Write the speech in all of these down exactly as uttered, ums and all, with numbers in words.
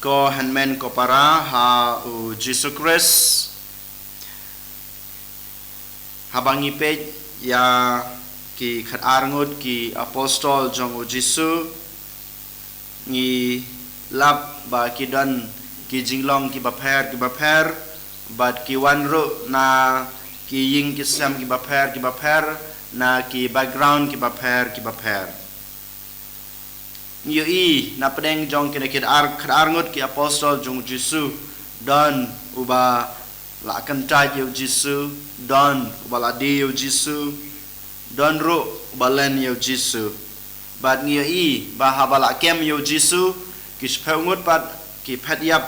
Ko hynmen ko para ha u Jisu Khrist. Haba ngi peit ïa ki khatar ngut ki apostol jong u Jisu, ngi lap ba ki don ki jinglong kiba pher kiba pher, bad ki wan ruh na ki ïing ki sem kiba pher kiba pher, na ki background kiba pher kiba pher. Ngi ïohi na pdeng jong kine ki khatar, khatar ngut ki apostol jong u Jisu, don uba la kyntait ïa u Jisu, don uba la die ïa u Jisu, don ruh uba len ïa u Jisu. Bad ngi ïohi ba haba la kem ïa u Jisu, ki shiphew ngut pat ki phet ïap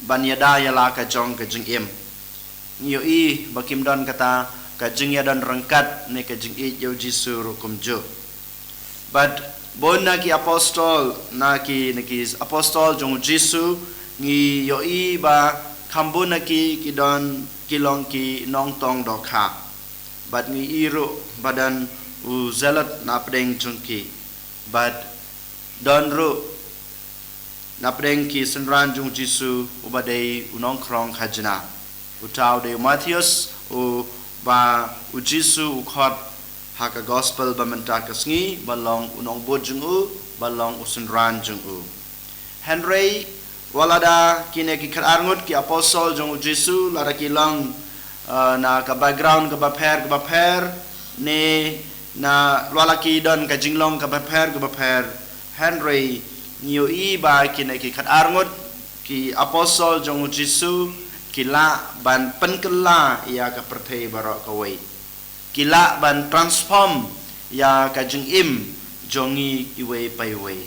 ban ïada ïa la ka jong ka jingim. Ngi ïohi ba kim don kata ka jingïadon ryngkat ne ka jingïeit ïa u Jisu ruh kumjuh. Bad bun na ki apostol, na ki, na ki apostol jong u Jisu, ngi ïohi ba kham bun na ki, ki don, ki long ki nongtong dohkha. Bad ngi ïohi ruh ba don u Zealot na pdeng jong ki. Bad don ruh na pdeng ki synran jong u Jisu uba dei u nongkhrong khajna. Uta u dei u Mathaios, uba u Jisu u khot ha ka gospel ba mynta ka sngi ba long u nongbud jong u, ba long u synran jong u. Hynrei wat lada kine ki khatar ngut ki apostol jong u Jisu, lada ki long, eh, na ka background kaba pher kaba pher, ne na wat la ki don ka jinglong kaba pher kaba pher, hynrei ngi ïohi ba kine ki khatar ngut ki apostol jong u Jisu ki lah ban pynkylla ïa ka pyrthei baroh kawei. Ki lah ban transform ïa ka jingim jong ngi iwei pa iwei.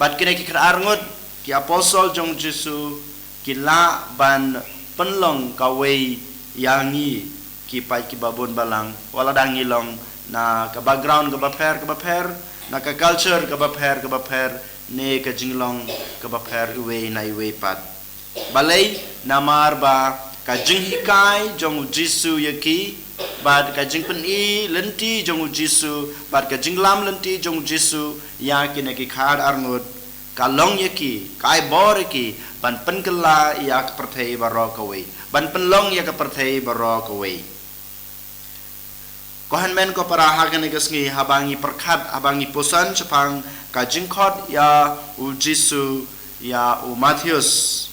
Bad kine ki khatar ngut ki apostol jong u Jisu ki lah ban pynlong kawei ïa ngi ki paid kiba bun balang, wat lada ngi long na ka background kaba pher kaba pher, na ka culture kaba pher kaba pher, ne ka jinglong kaba pher iwei na iwei pat. Balei? Namar ba ka jinghikai jong u Jisu ïa ki, bad ka jingpyni lynti jong u Jisu, bad ka jinglam lynti jong u Jisu ïa kine ki khatar ngut, ka long ïa ki, ka ai bor ïa ki ban pynkylla ïa ka pyrthei baroh kawei, ban pynlong ïa ka pyrthei baroh kawei. Ko hynmen ko para, ha kane ka sngi haba ngi pyrkhat, haba ngi puson shaphang ka jingkhot ïa u Jisu ïa u Mathaios,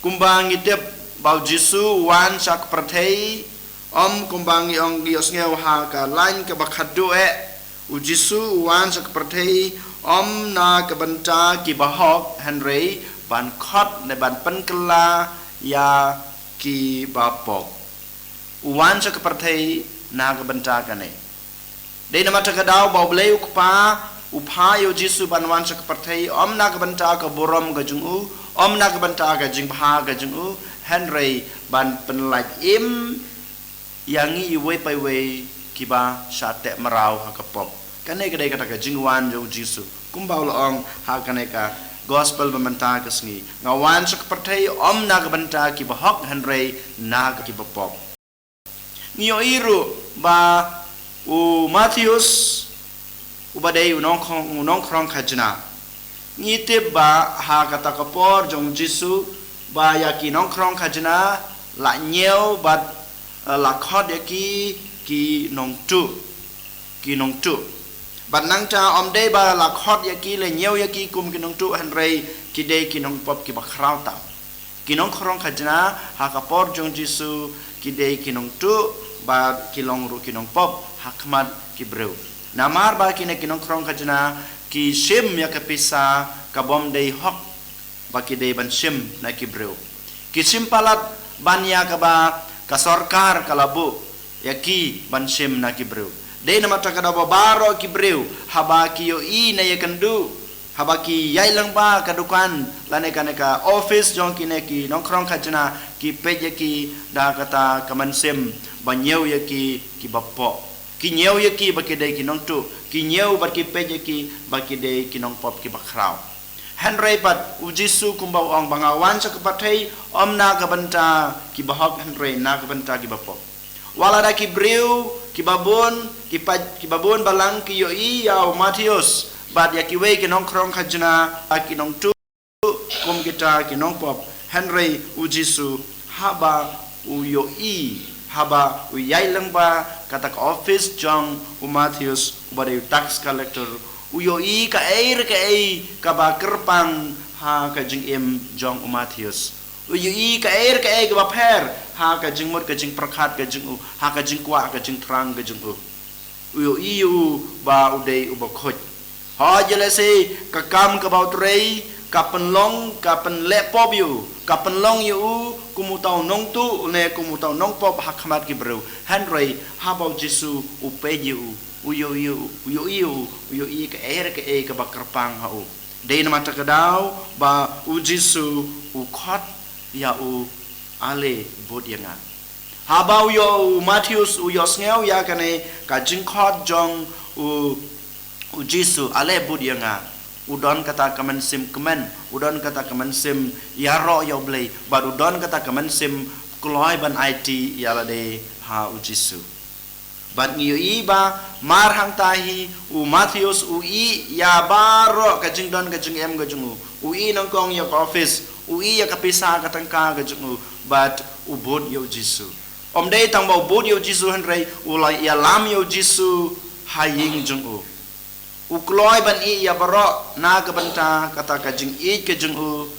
kumba ngi tip ba u Jisu u wan sha ka pyrthei, ym kumba ngi ong, ngi ïohsngew ha ka lain kaba khatduh eh, u Jisu u wan sha ka pyrthei ym na ka bynta kiba hok, hynrei ban khot ne ban pynkylla ïa kiba pop. U wan sha ka pyrthei na ka bynta kane. Dei namar kata ka daw ba U Blei U Kpa u phah ïa u Jisu ban wan sha ka pyrthei, ym na ka bynta ka burom ka jong u, ym na ka bynta ka jingbha ka jong u, hynrei ban pynlait im ïa ngi iwei pa iwei kiba shah teh mraw ha ka pop. Kane ka dei kata ka jingwan jong u Jisu. Kumba u la ong ha kane ka gospel ba mynta ka sngi, nga wan sha ka pyrthei ym na ka bynta kiba hok, hynrei na ka kiba pop. Ngi ïohi ruh ba u Mathaios uba dei u nongkhrong, u nongkhrong khajna. Ngi tip ba ha kata ka por jong u Jisu ba ïa ki nongkhrong khajna la ñiew bad, eh, la khot ïa ki ki nongtuh. Ki nongtuh. Bad nangta ym dei ba la khot ïa ki, la ñiew ïa ki kum ki nongtuh, hynrei ki dei ki nongpop kiba khraw tam. Ki nongkhrong khajna ha ka por jong u Jisu ki dei ki nongtuh bad ki long ruh ki nongpop ha khmat ki briew. Namar ba kine ki nongkhrong khajna ki shim ïa ka pisa kabym dei hok ba ki dei ban shim na ki briew. Ki shim palat ban ïa kaba ka sorkar ka la buh ïa ki ban shim na ki briew. Dei namar kata ka daw ba baroh ki briew haba ki ïohi ne ïakynduh, haba ki ïaid lyngba ka dukan lane kane ka office jong kine ki nongkhrong khajna, ki peit ïa ki da kata ka mynsiem ba ñiew ïa ki kiba pop. Ki ñiew ïa ki ba ki dei ki nongtuh, ki ñiew bad ki peit ïa ki ba ki dei ki nongpop kiba khraw. Hynrei pat u Jisu kumba u ong ba nga wan sha ka pyrthei ym na ka bynta kiba hok, hynrei na ka bynta kiba pop. Wat lada ki briew kiba bun, ki paid kiba bun balang ki ïohi ïa u Mathaios bad ïa kiwei ki nongkhrong khajna, ïa ki nongtuh, kum kita ki nongpop, hynrei u Jisu haba u ïohi, haba u ïaid lyngba kata ka office jong u Matheus, uba dei u tax collector, u ïohi kaei re kaei kaba kyrpang ha ka jingim jong u Matheus. U ïohi kaei re kaei kaba pher ha ka jingmut ka jingpyrkhat ka jong u, ha ka jingkwah ka jingthrang ka jong u. U ïohi ïa u ba u dei uba khuid. Hooid, ïa lehse ka kam kaba u trei ka pynlong, ka pynleh pop ïa u, ka pynlong ïa u kum uta u nongtuh ne kum uta u nongpop ha khmat ki briew. Hynrei haba u Jisu u peit ïa u, u ïohi ïa u, u ïohi ïa u, u ïohi kaei re kaei kaba kyrpang ha u. Dei namar kata ka daw ba u Jisu u khot ïa u, ale bud ïa nga. Haba u ïoh, u Matheus u ïohsngew ïa kane ka jingkhot jong u, u Jisu, ale bud ïa nga, u don kata ka mynsiem kmen, u don kata ka mynsiem ïaroh ïa u Blei, bad u don kata ka mynsiem kloi ban aiti ïa lade ha u Jisu. Bad ngi ïohi ba mar hangta hi u Matheus u ïeh ïa baroh ka jingdon ka jingem ka jong u. U ïeh nyngkong ïa ka office, u ïeh ïa ka pisa ka tyngka ka jong u, bad u bud ïa u Jisu. Ym dei tang ba u bud ïa u Jisu hynrei u la ïalam ïa u Jisu ha ïing jong u. U kloi ban ïeh ïa baroh na ka bynta kata ka jingïeit ka jong u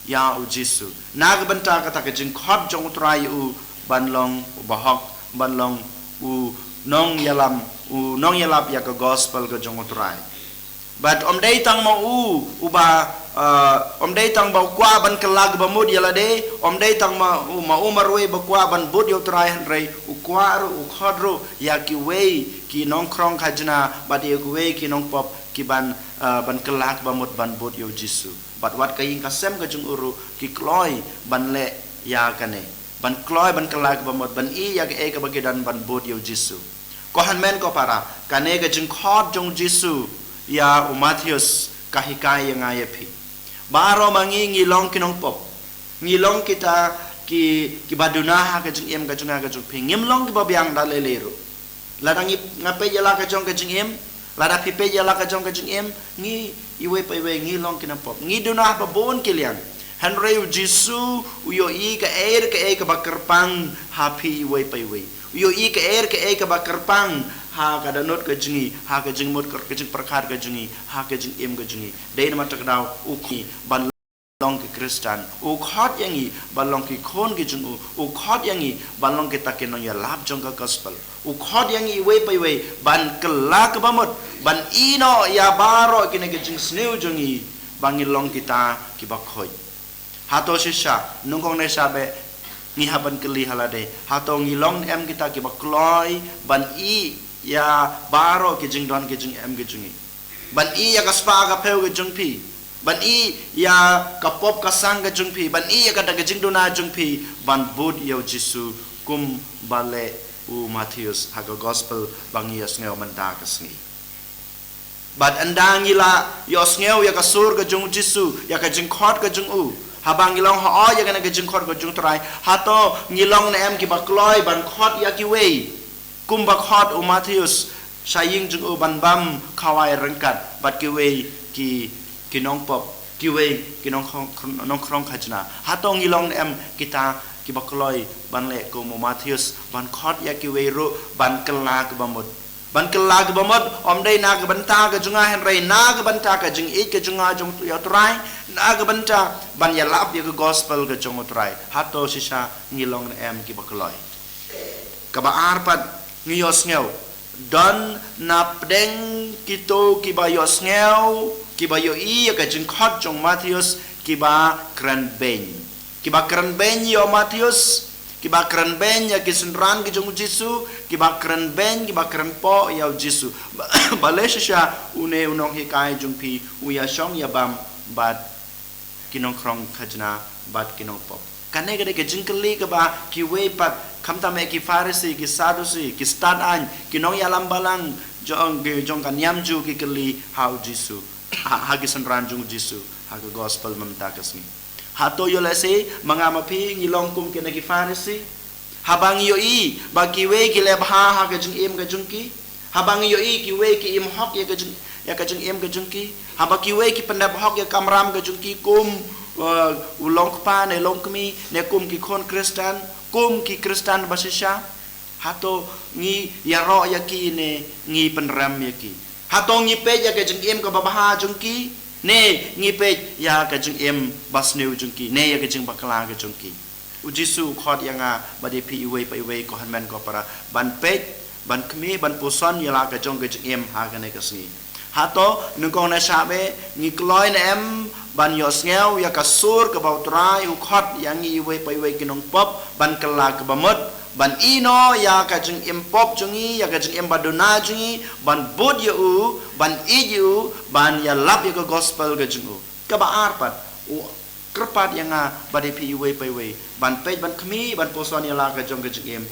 ïa u Jisu, na ka bynta kata ka jingkhot jong u Trai ïa u ban long u bahok, ban long u nongïalam, u nongïalap ïa ka gospel ka jong u Trai. Bad ym dei tang ma u uba, uh, ym dei tang ba u kwah ban kylla ka bamut ïa lade, ym dei tang ma u, ma u marwei ba kwah ban bud ïa u Trai, hynrei u kwah ruh, u khot ruh ïa kiwei ki nongkhrong khajna bad ïa kiwei ki nongpop ki ban, uh, ban kylla ka bamut ban bud ïa u Jisu. Bad wat ka ïing ka sem ka jong u ruh ki kloi ban leh ïa kane, ban kloi ban kylla ka bamut, ban ïeh ïa kaei kaba ki don ban bud ïa u Jisu. Ko hynmen ko para, kane ka jingkhot jong u Jisu ïa u Matheus ka hikai ïa nga ïa phi. Baroh ma ngi ngi long ki nongpop. Ngi long kita ki, kiba duna ha ka jingim ka jong nga ka jong phi. Ngim long kiba biang da lei lei ruh. Lada ngi, nga peit ïa la ka jong ka jingim, lada phi peit ïa la ka jong ka jingim, ngi iwei pa iwei ngi long ki nongpop. Ngi duna ha ba bun ki liang. Hynrei u Jisu u ïohi kaei re kaei kaba kyrpang ha phi iwei pa iwei. U ïohi kaei re kaei kaba kyrpang ha ka dohnud ka jong ngi, ha ka jingmut ka, ka jingpyrkhat ka jong ngi, ha ka jingim ka jong ngi. Dei namar kata ka daw u khot ïa ngi ban long ki Khristan. U khot ïa ngi ban long ki khun ki jong u. U khot ïa ngi ban long kita ki nongïalap jong ka gospel. U khot ïa ngi iwei pa iwei ban kylla ka bamut, ban ïeh noh ïa baroh kine ki jingsniew jong ngi ba ngi long kita kiba khuid. Hato shisha, nyngkong ne shisha beh, ngi hap ban kylli ha lade, hato ngi long ne em kita kiba kloi ban ïeh ïa baroh ki jingdon ki jingem ki jong ngi? Ban ïeh ïa ka spah ka phew ka jong phi, ban ïeh ïa ka pop ka sang ka jong phi, ban ïeh ïa kata ka jingduna jong phi ban bud ïa u Jisu kum ba leh u Matheus ha ka gospel ba ngi ïohsngew mynta ka sngi. Bad ynda ngi la ïohsngew ïa ka sur ka jong u Jisu, ïa ka jingkhot ka jong u, haba ngi long hooid ïa kane ka jingkhot ka jong u Trai, hato ngi long ne em kiba kloi ban khot ïa kiwei, kumba khot u Matheus sha ïing jong u ban bam khawai ryngkat bad kiwei ki, ki nongpop, kiwei ki nongkhrong, nongkhrong khajna? Hato ngi long ne em kita kiba kloi ban leh kum u Matheus, ban khot ïa kiwei ruh ban kylla ka bamut? Ban kylla ka bamut ym dei na ka bynta ka jong nga hynrei na ka bynta ka jingïeit ka jong nga jong, ïa u Trai, na ka bynta ban ïalap ïa ka gospel ka jong u Trai. Hato shisha ngi long ne em kiba kloi? Kaba ar pat, ngi ïohsngew don na pdeng kito kiba ïohsngew, kiba ïohi ïa ka jingkhot jong u Matheus, kiba kren beiñ. Kiba kren beiñ ïa u Matheus, kiba kren beiñ ïa ki synran ki jong u Jisu, kiba kren beiñ, kiba kren poh ïa u Jisu. Balei shisha une u nonghikai jong phi u ïashong ïabam bad ki nongkhrong khajna bad ki nongpop? Kane ka dei ka jingkylli kaba kiwei pat, khamtam eh ki Pharisi, ki Sadusi, ki stad aiñ, ki nongïalam balang jong, jong ka niam Jiw ki kylli ha u Jisu, ha, ha ki synran jong u Jisu ha ka gospel mynta ka sngi. Hato ïoh lehse ma nga ma phi ngi long kum kine ki Pharisi? Haba ngi ïohi ba kiwei ki leh bha ha ka jingim ka jong ki, haba ngi ïohi kiwei ki im hok ïa ka jing, ïa ka jingim ka jong ki, haba kiwei ki pyndep hok ïa ka kamram ka jong ki kum U long kpa ne long kmie, ne kum ki khun Khristan, kum ki Khristan ba shisha. Hato ngi ïaroh ïa ki ne ngi pynrem ïa ki? Hato ngi peit ïa ka jingim kaba bha jong ki, ne ngi peit ïa ka jingim ba sniew jong ki, ne ïa ka jingbakla ka jong ki? U Jisu u khot ïa nga bad ïa phi iwei pa iwei, ko hynmen ko para, ban peit, ban khmih, ban puson ïa la ka jong ka jingim ha kane ka sngi. Hato nyngkong na shah beh ngi kloi ne em ban ïohsngew ïa ka sur kaba U Trai u khot ïa ngi iwei pa iwei ki nongpop, ban kylla kaba mut, ban ïehnoh ïa ka jingim pop jong ngi, ïa ka jingim ba duna jong ngi, ban bud ïa u, ban ïeit ïa u, ban ïalap ïa ka gospel ka jong u. Kaba ar pat, u kyrpad ïa nga bad ïa phi iwei pa iwei ban peit, ban khmih, ban puson ïa la ka jong ka jingim.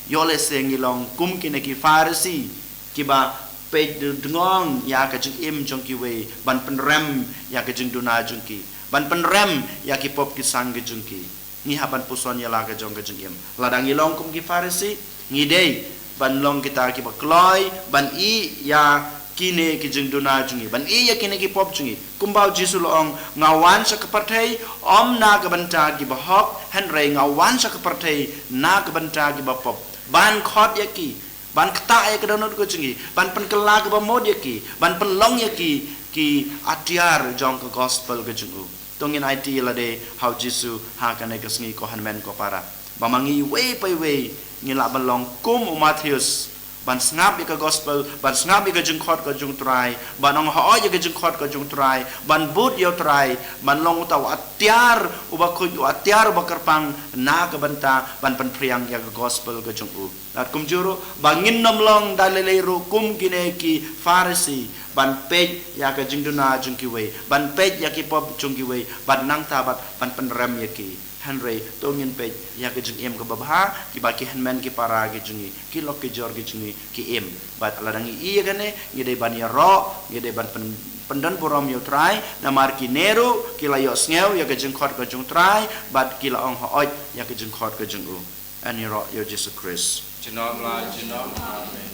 Ïoh lehse ngi long kum kine ki Pharisi, kiba peit dngong ïa ka jingim jong kiwei, ban pynrem ïa ka jingduna jong ki, ban pynrem ïa ki pop ki sang ka jong ki. Ngi hap ban puson ïa la ka jong ka jingim. Lada ngi long kum ki Pharisi, ngi dei ban long kita kiba kloi ban ïeh ïa kine ki jingduna jong ngi, ban ïeh ïa kine ki pop jong ngi. Kumba U Jisu u la ong, nga wan sha ka pyrthei ym na ka bynta kiba hok, hynrei nga wan sha ka pyrthei na ka bynta kiba pop, ban khot ïa ki, ban ktah ïa ka dohnud ka jong ngi, ban pynkylla kaba mut ïa ki, ban pynlong ïa ki ki atiar jong ka gospel ka jong u. To ngin aiti lade ha U Jisu ha kane ka sngi, ko hynmen ko para, ba ma ngi iwei pa iwei ngi lah ban long kum u Mathaios, ban sngap ïa ka gospel, ban sngap ïa ka jingkhot ka jong U Trai, ban ong hooid ïa ka jingkhot ka jong U Trai, ban bud ïa U Trai, ban long uta u atiar uba khuid, u atiar uba kyrpang na ka bynta ban pynphriang ïa ka gospel ka jong u. Bad kumjuh ruh ba ngin ym long da lei lei ruh kum kine ki Pharisi, ban peit ïa ka jingduna jong kiwei, ban peit ïa ki pop jong kiwei, bad nangta bad ban pynrem ïa ki. Hynrei to ngin peit ïa ka jingim kaba bha kiba ki hynmen ki para ki jong ngi, ki lok ki jor ki jong ngi ki im. Bad lada ngi ïeh ïa kane, ngi dei ban ïaroh, ngi dei ban pyn-, pyndon burom ïa U Trai, namar kine ruh ki la ïohsngew ïa ka jingkhot ka jong U Trai, bad ki la ong hooid ïa ka jingkhot ka jong u. Yn ïaroh ïa U Jisu Khrist. Junom la junom. Amen.